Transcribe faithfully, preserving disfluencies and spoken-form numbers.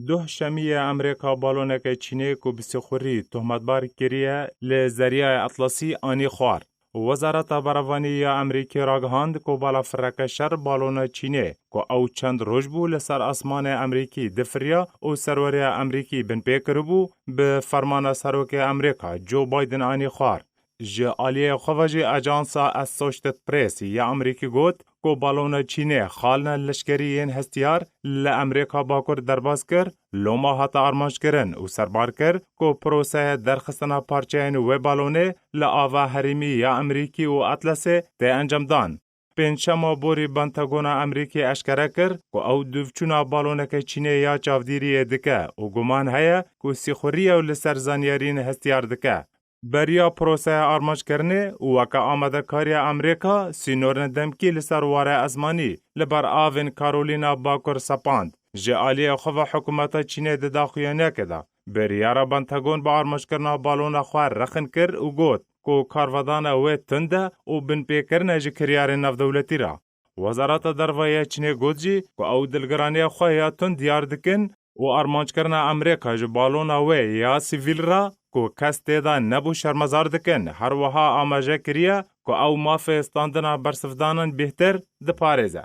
Duh şemiyê Amerîka baloneke Çînê ku bi sîxurî tohmetbar kiriye li Zeryaya Atlasî anî xwar. Wezareta Berevanî ya Amerîkî ragihand ku balafireke şer balona Çînê ku ew çend roj bû li ser asmanê Amerîkî difiriya û serweriya Amerîkî binpê kiribû, bi fermana Serokê Amerîka Joe Biden anî xwar. Ji aliyê xwe ve jî ajansa Associated Press ya Amerîkî got ku balona Çînê xalina leşkerî yên hestiyar li Amerîka Bakur derbas kir, loma hate armanckirin û serbar kir ku proseya derxistina parçeyên wê balonê li ava herêmî ya Amerîkî û Atlasê tê encamdan. Pêncşema borî Pentagona Amerîkî eşkere kir ku ew dûvçûna baloneke Çînê ya çavdîriyê dike û guman heye ku sîxurî ew li ser zanyariyên hestiyar dike. Beriya proseya armanckirinê û weke amadekariya Amerîka sînorên demkî li ser warê ezmanî li ber avên Karolîna Bakur sepand. Ji aliyê xwe ve hikûmeta Çînê di daxuyaniyekê de biryara Pentagon bi armanckirina balona xwe rexin kir û got ku karvedana wê tund e û binpêkirin e ji kiryarên navdewletî re. Wezareta Derve ya Çînê got jî ku ew dilgiraniya xwe ya tund diyar dikin û armanckirina Amerîka ji balona wê ya sivîl re ku kes tê de nebû şermezar dikin, her wiha amaje kiriye ku ew mafê standina bersivdanan bêhtir diparêze.